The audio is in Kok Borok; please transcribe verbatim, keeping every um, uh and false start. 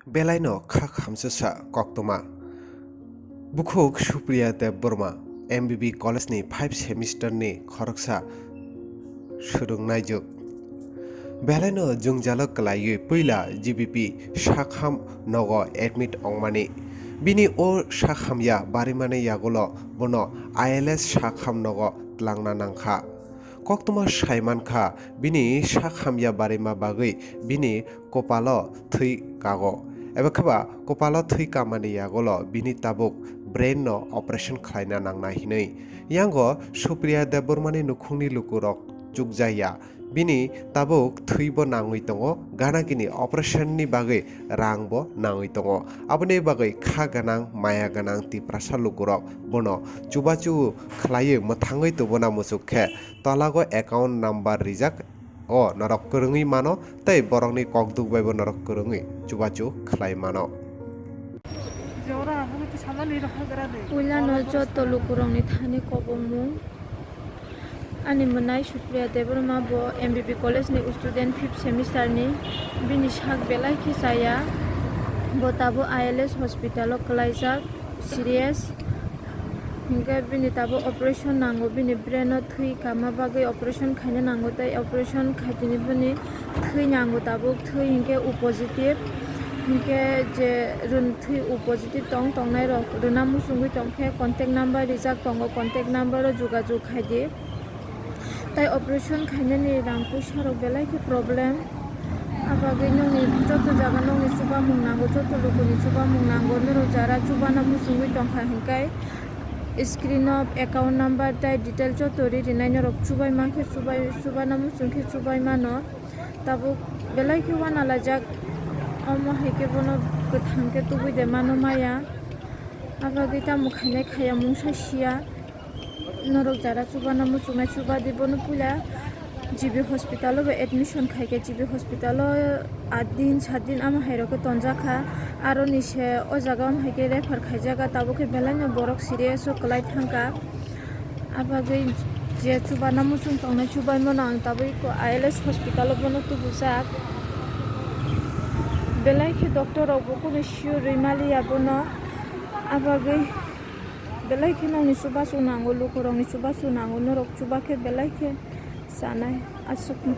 Belaino kha khamsasa koktwma. Bukhuk Supriya Debbarma, M B B college ni five semester ni khoroksa swrwngnaijwk. Belaino jwngjalo kwlaiwi puila G B P sakham nogo admit wngmani. Bini o sakhamya barimani yagulo bono I L S sakham nogo tlangna nangkha. Koktwma saimankha, bini sakhamya barima bagwi bini kopalo thwi kago. Eba kheba kopalo thwi kamani yagulo bini tabuk brain no operation khlaina nangna hinwi. Yango Supriya Debbarmani nukhungni lukurok chukjaya. Bini tabuk thwibo nangwi tongo, ganagini operation ni bagwi rangbo nangwi tongo. Aboni bagwi kha gwnang, maya gwnang Tiprasa lukurok bono chubachu khlaiwi mwthangwi tubuna muchuk khe, tolago account number rijak o norok kwrwngwi mano tei borokni kokduk baibo norok kwrwngwi chubachu khlai mano. Puilano joto lukurokni thani kobongmung. Ani mwnai Supriya Debbarma bo M B B college ni student fifth semester ni. Bini sak belai khe chaya. Bo tabuk I L S hospital o kwlaijak, serious. Hinkhe bini tabuk operation nango, bini brain o thwi kama bagwi operation khaina nango, tei operation khaitini bini thwi nango tabuk, thwi hinkhe O positive, hinkhe je rwn-, thwi O positive tong tongnai rok rwna muchungwi tongkhe contact number rijak tongo, contact number o jogajog khaidi. Tai operation khainani rang puisa rok belai khe problem. Abagwi nokni joto jaga nokni chubamung nango, joto lukuni chubamung nango, norok jara chubana muchungwi tongkha hinkhe screen o account number tai detail joto ri rinai norok chubai mankhe chubai, chubana muchungkhe chubai mano. Tabuk belai khe uanalaijak, omo hai khe bono kwthang khe tubui de mano maya. Abagwi tamo khainai khaya mungsa siya. Norok jara chubana muchungnai chubadi bono puila G B hospital o bo admission khaikhe, G B hospital o aat din saat din amo hai rok khe tonjakha. Aroni se o jaga o hai khe refer khaijaga, tabuk khe belai no borok serious o kwlai thangkha. Abagwi je chubana muchung tongnai chubai mano ang tabuk I L S hospital o bono tubujak. Belai khe doctor rok bo kunu sure rwi maliya bono. Abagwi belai khe nokni chubachu nango, lukurokni chubachu nango, norok chuba khe belai khe chanai aswkno.